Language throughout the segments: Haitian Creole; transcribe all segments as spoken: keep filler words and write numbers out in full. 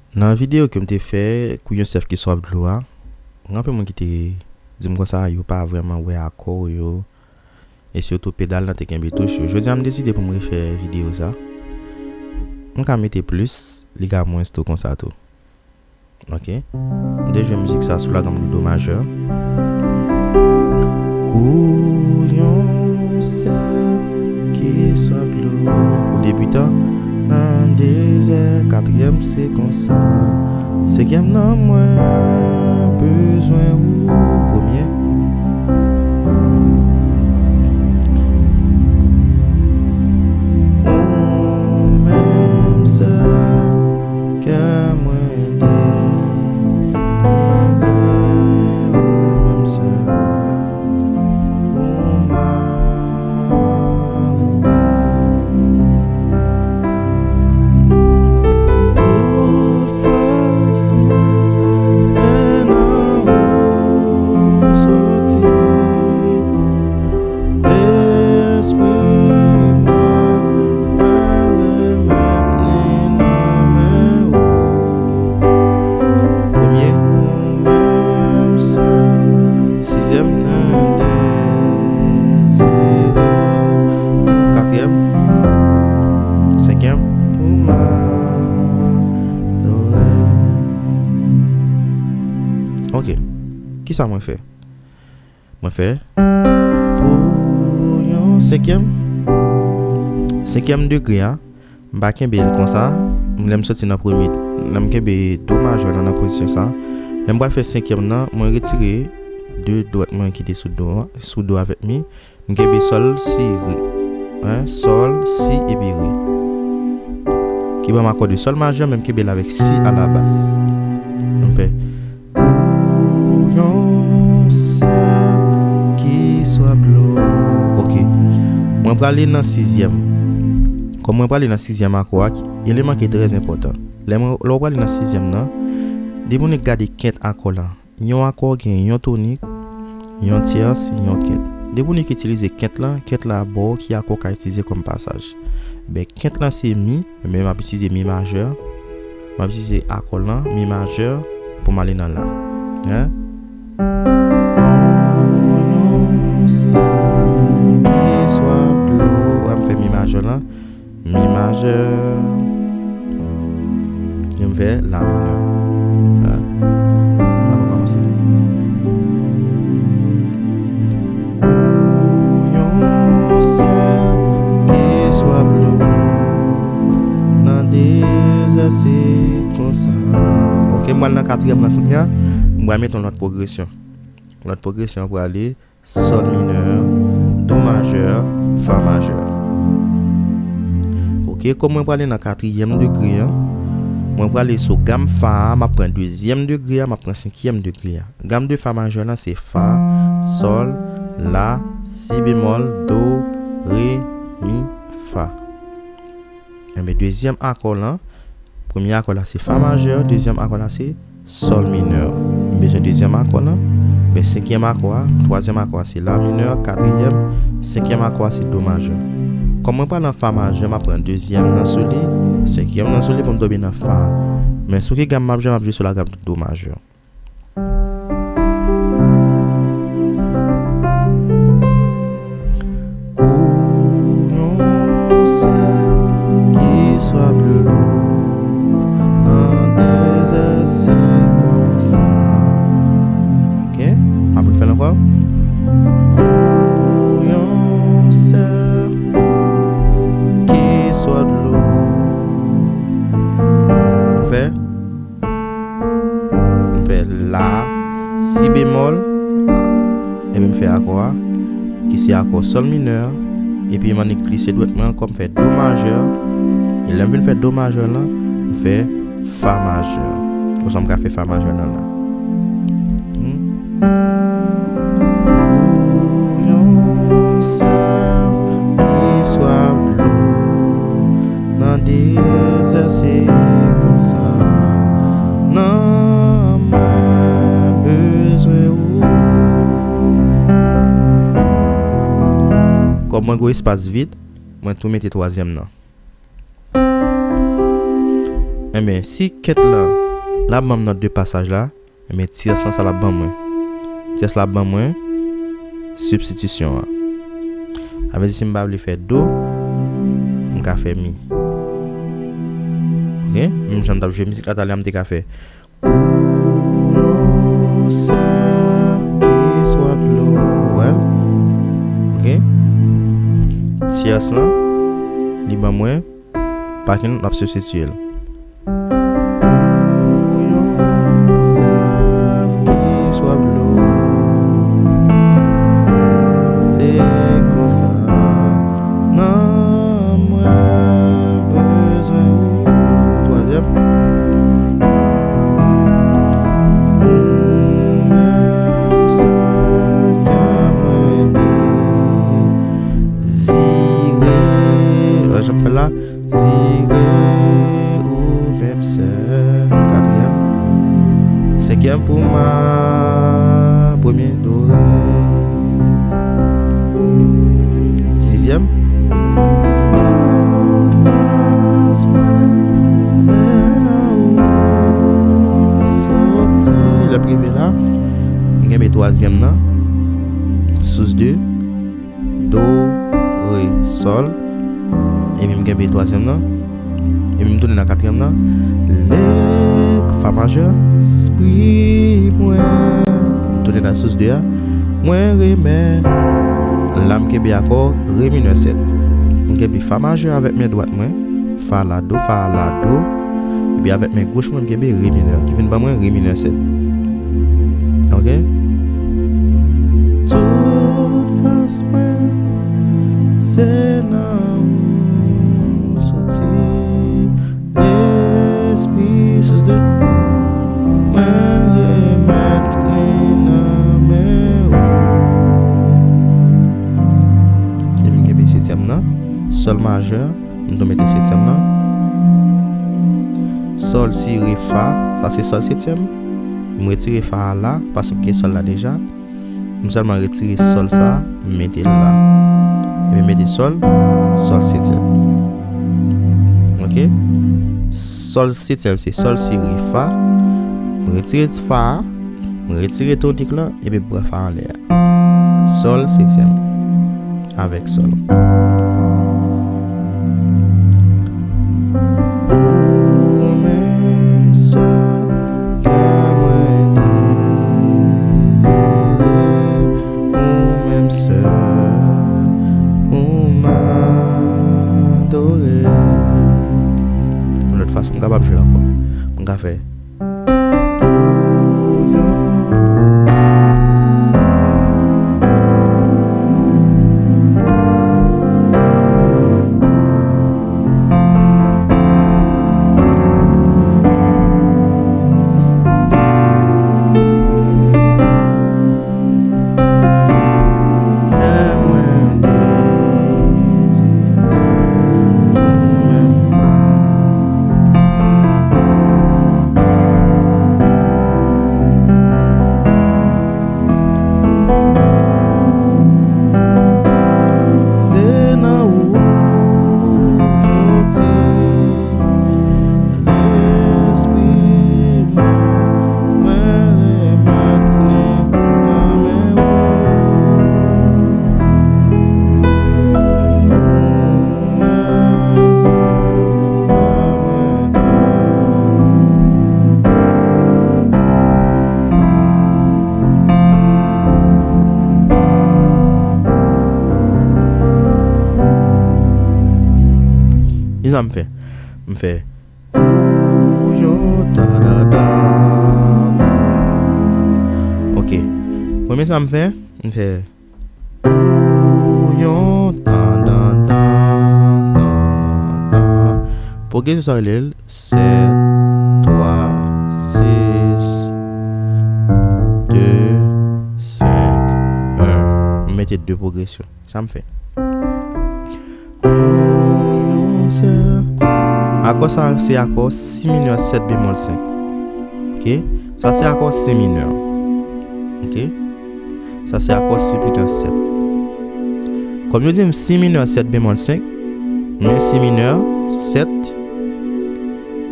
Nan videyo ke m te fè, kou yon sèf ki swaf dlo a, gen anpil moun ki te di m konsa yo pa vrèman wè akò yo, e sitou pedal nan te kenbe touch yo. Jodi a, m deside pou m refè videyo sa. M ka mete plis, li ka mwens tou konsa tou. Ok. M te jwe mizik sa sou la gam de do majè. Kou yon sèf ki swaf dlo. Ou debitan nan dezè, katriyèm se konsa. Senkyèm nan mwen bezwen ou. Premye. Ou menm sèl kè mwen delivre, ou menm sèl pou malere. Tout fòs mwen se nan ou soti. Lespri mwen, mwen remèt li nan men ou. Premye, ou menm sèl. Sizyèm, mwen dezire. Katriyèm, senkyèm, pou m adore. Ok. Kisa mwen fè? Mwen fè pou yon senkyèm. Senkyèm degre a, m pa kenbe l konsa. Lè m soti nan premye, lè m kenbe do majè la nan pozisyon sa. Lè m pral fè senkyèm nan, mwen retire de dwèt mwen ki te sou do, sou do avèk mi. M kenbe sòl, si, re. Hein, sòl, si, epi re. Ki ban m akò de sòl majè, men m kenbe l avèk si alabas. M fè kou yon sèf ki swaf dlo. Ok. Mwen prale nan sizyèm. Kòm mwen prale nan sizyèm akò a, eleman ki trè enpòtan. Lè mwen, lè w prale nan sizyèm nan, depi w gade kent akò la, yon akò gen yon tonik, yon tyès, yon kent. Depi w nik itilize kent lan, kent la ba w ki akò w ka itilize kòm pasaj. Ben, kent lan se mi, men m ap itilize mi majè. M ap itilize akò lan, mi majè, pou m ale nan la. Hein? Yon sèf ki swaf dlo. Wè, m fè mi majè lan. Mi majè. E m fè la minè. Hein? Ann nou kòmanse. Kou yon sèf ki swaf dlo nan dezè se konsa. Ok, m pral nan katriyèm lan kounye a. M pral mete yon lòt pwogresyon. Lòt pwogresyon pou ale sòl minè, do majè, fa majè. Ok, kòm mwen prale nan katriyèm degre an, mwen prale sou gam fa a, m ap pran dezyèm degre a, m ap pran senkyèm degre a. Gam de fa majè lan se fa, sòl, la, si bemòl, do, re, mi, fa. Enben, dezyèm akò lan, premye akò la se fa majè, dezyèm akò la se sòl minè. M bezwen dezyèm akò lan. Men senkyèm akò a, twazyèm akò a se la minè, katriyèm, senkyèm akò a se do majè. Kòm mwen pral nan fa majè, m ap pran dezyèm nan sou li, senkyèm nan sou li pou m tonbe nan fa. Men sou ki gam m ap jwe, m ap jwe sou la gam de do majè. Kou yon sèf ki swaf dlo nan dezè se konsa. Ok, m ap refè l ankò. Kou yon sèf ki swaf dlo. M fè M fè la, si bemòl, epi m fè akò a, ki se akò sòl minè, epi m annik glise dwèt mwen ankò, m fè do majè, e lè m fin fè do majè lan, m fè fa majè. Oswa m ka fè fa majè lan la. Hmm. Pou yon sèf ki swaf dlo nan dezè se konsa. Nanm mwen bezwen ou. Kòm mwen gen espas vid, mwen tou mete twazyèm nan. Enben, si kent lan, l ap ban m nòt de pasaj la, enben, tyès lan, sa l ap ban mwen. Tyès la ap ban mwen sibstitisyon an. Sa vle di, si m pa vle fè do, m ka fè mi. Oke? Menm jan m t ap jwe mizik la talè a, m te ka fè. Kou yon sèf ki swa dlo. Wè l? Oke? Tyès lan, li ban mwen, pa ki nòt, m ap sibstitiye l. Kou yon sèf ki swa dlo. Se konsa nanm mwen bezwen ou. Twazyèm. Ou menm sèl kè mwen dezire. Wè jan m fè la. Dezire ou menm sèl. Katriyèm. Senkyèm pou ma premye do re. Sizyèm. Tout fòs mwen, se nan ou soti. Lè m rive la, m kenbe twazyèm nan, sous de, do, re, sòl. Epi m kenbe twazyèm nan. Epi m tounen nan katriyèm nan. Lè, fa majè, espri mwen. M tounen nan sous de a. Mwen remè. La m kenbe akò re minè sèt. M kenbe fa majè avèk men dwat mwen. Fa, la, do, fa, la, do. Epi avèk men goch mwen, m kenbe re minè, ki vin ban mwen re minè sèt. Oke? Tout fòs mwen, se nan ou soti. Lespri, sous de mwen, remèt li nan men ou. Epi m kenbe setyèm nan, sòl majè. M tou mete setyèm nan. Sòl, si, re, fa. Sa se sòl setyèm. M retire fa a la, paske m gen sòl la deja. M sèlman retire sòl sa, m mete l la. Epi m mete sòl, sòl setyèm. Oke? Sòl setyèm se sòl, si, re, fa. M retire fa a, m retire tonik lan, epi m pran fa anlè a. Sòl setyèm. Avèk sòl. Ou menm sèl kè mwen dezire, ou menm sèl ou m adore. Yon lòt fason m kapab jwe l ankò. M ka fè. Kè mwen dezire ou menm. Se nan ou m soti. Lespri mwen, mwen remèt li nan men ou. Ou menm sèl kè mwen dezire. Kisa m fè? M fè. Kou yon ta, ta, ta, ta. Oke. Premye sa m fè, m fè. Kou yon ta, ta, ta, ta, ta. Pwogresyon sa rele l sèt, twa, sis, de, senk, en. M mete de pwogresyon. Sa m fè. Akò sa a se akò si minè sèt bemòl senk. Oke? Sa se akò si minè. Oke? Sa se akò si minè sèt. Kòm yo di m si minè sèt bemòl senk, men si minè sèt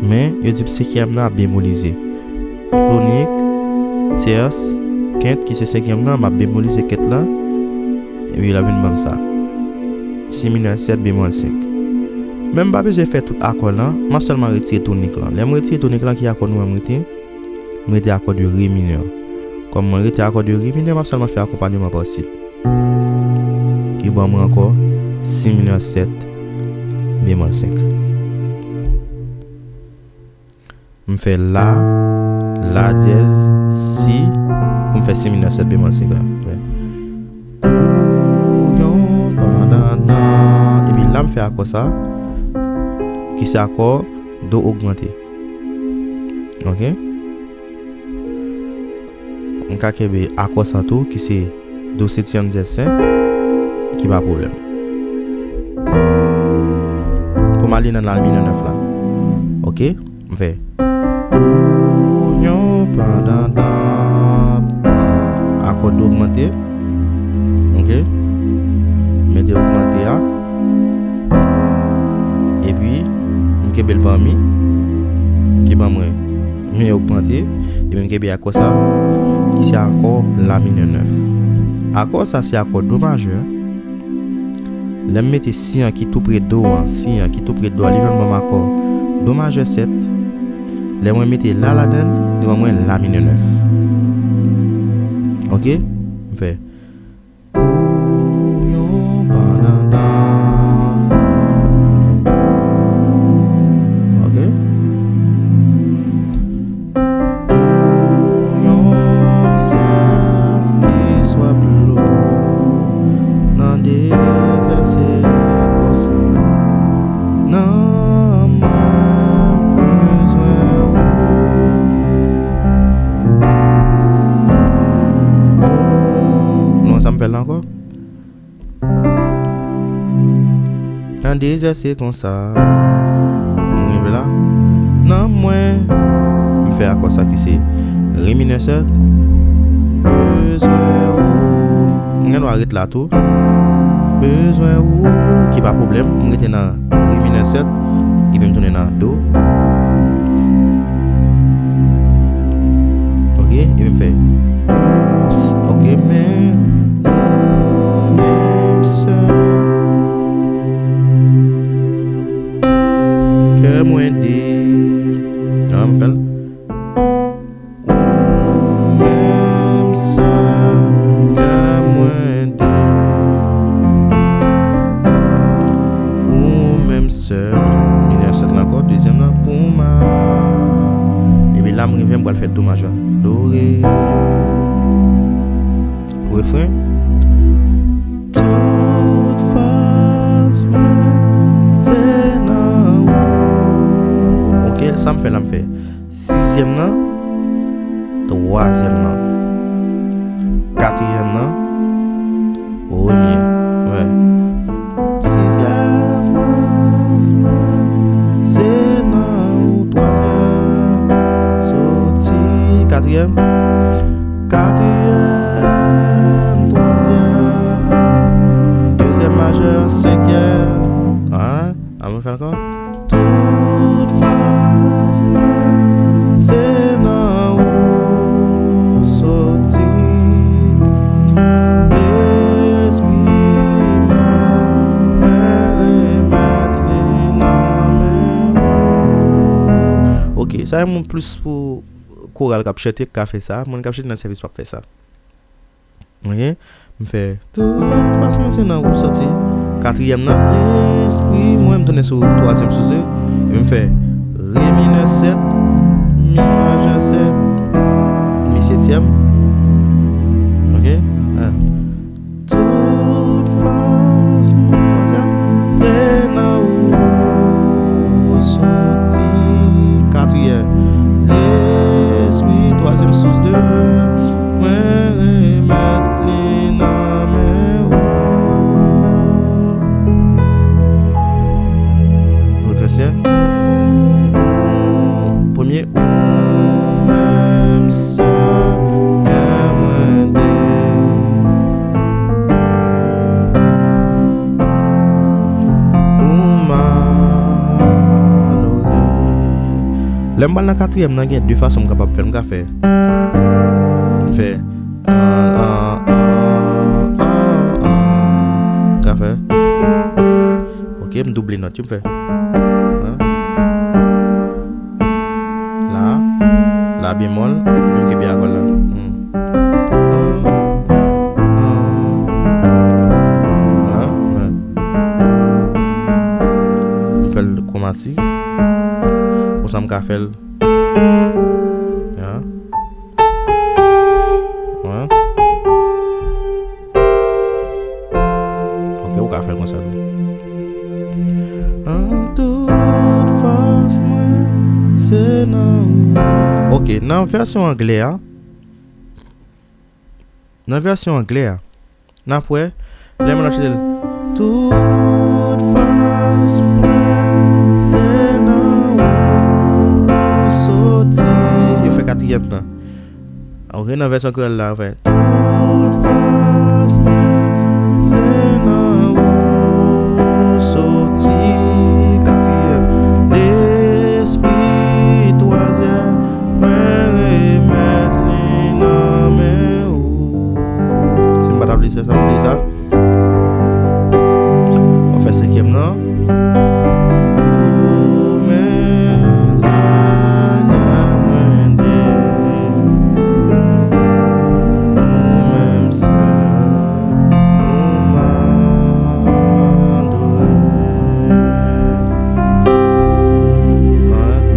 Men, yo di senkyèm nan ap bemolize. Tonik, tyès, kent, ki se senkyèm nan, m ap bemolize kent lan. Epi l ap vin ban m sa. Si minè sèt bemòl senk. Men m pa bezwen fè tout akò lan, m ap sèlman retire tonik lan. Lè m retire tonik lan, ki akò nou wè m retire? M retire akò de re minè. Kòm mwen retire akò de re minè, m ap sèlman fè akonpanyeman pa si. Ki ban mwen ankò si minè sèt bemòl senk. M fè la, la dyèz, si, pou m fè si minè sèt bemòl senk la. Wè. Kou yon pandandan. Epi la, m fè akò sa, ki se akò do ogmante. Ok? M ka kenbe akò sa tou, ki se do setyèm dyèz senk, ki pa pwoblèm. Pou m ale nan la minè nèf la. Ok? M fè. Kou yon pandandan, akò do ogmante. Ok? Mete ogmante a. Epi, m kenbe l pa mi. Ki ban mwen mi ogmante. Epi m kenbe akò sa. Ki se akò la minè nèf. Akò sa se akò do majè. Lè m mete si an ki tou pre do an, si an ki tou pre do an, li fè l ban m akò do majè sèt. Lè mwen mete la ladan l, li ban mwen la minè nèf. Ok? M fè. Kou yon pandandan. Ok? Kou yon sèf ki swaf dlo nan dezè, se konsa nanm mwen bezwen ou. Non, sa m fè la ankò. Nan dezè se konsa. M rive la. Nan mwen. M fè akò sa ki se re minè sèt. Bezwen ou. M gen dwa ret la tou. Bezwen ou. Ki pa pwoblèm. M rete nan re minè sèt. Epi m tounen nan do. Ok, epi m fè. Ok, men. Ou menm sèl. Kè mwen de. An, m fè l. Ou menm sèl, kè mwen de. Ou menm sèl. Minè sèt la ankò, dezyèm la pou ma. Epi la, m rive, m pral fè do majè. Do, re. Refren. Tout fòs mwen, se nan ou. Ok, sa m fè la, m fè sizyèm nan, twazyèm nan, katriyèm nan, premye. Wè. Sizyèm fòs mwen, se nan ou, twazyèm, soti, katriyèm. Katriyèm, twazyèm, dezyèm majè, senkyèm. An, an mwen fè l ankò. Tout fòs mwen, se nan ou soti. Lespri mwen, mwen remèt li nan men ou. Ok, sa e moun plis pou koral k ap chante k ka fè sa. Moun k ap chante nan sèvis p ap fè sa. Ok? M fè tout fòs mwen se nan ou soti. Katriyèm nan, lespri mwen, m tounen sou twazyèm sou de. Epi m fè re minè sèt, mi majè sèt, mi setyèm. Ok? An. Tout fòs mwen, twazyèm, se nan ou soti. Katriyèm, lespri, twazyèm sous de, mwen remèt li nan men ou. Refren. Premye, ou menm sèl kè mwen de. Ou m adore. Lè m pral nan katriyèm nan, gen de fason m kapab fè l. M ka fè, m fè, an, an, an, an, an. M ka fè. Ok, m double nòt yo, m fè. An. La, la bemòl, epi m kenbe akò la. Hmm. An, an. M fè l kwomatik. Konsa m ka fè l. Ya. Wi. Ok, ou ka fè l konsa tou. An tout fòs mwen, se nan ou. Ok, nan vèsyon anglè a, nan vèsyon anglè a, n ap wè, lè moun ap chante l, tout fòs mwen, se nan ou soti. Yo fè katriyèm nan. Ok, nan vèsyon kreyòl la, fè, tout fòs mwen, se nan ou soti. Katriyèm, lespri twazyèm, mwen remèt li nan men ou. Si m pa t ap li, se sa m li sa. Ou fè senkyèm nan. Ou menm Senyè mwen de, ou menm sèl ou m adore. Alright.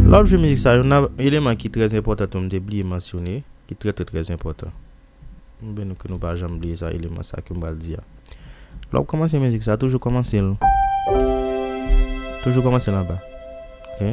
Lè w ap jwe mizik sa yo, nan eleman ki trè enpòtan tou, m te bliye mansyone, ki trè, trè, trè enpòtan. M vle nou ke nou pa janm bliye sa, eleman sa ke m pral di a. Lè w ap kòmanse mizik sa, toujou kòmanse l. Toujou kòmanse l anba. Ok?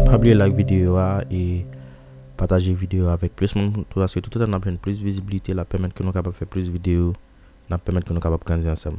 Pa bliye like videyo a e pataje videyo a avèk plis moun, paske toutotan n ap jwenn plis vizibilite, l ap pèmèt ke nou kapab fè plis videyo, n ap pèmèt ke nou kapab grandi ansanm.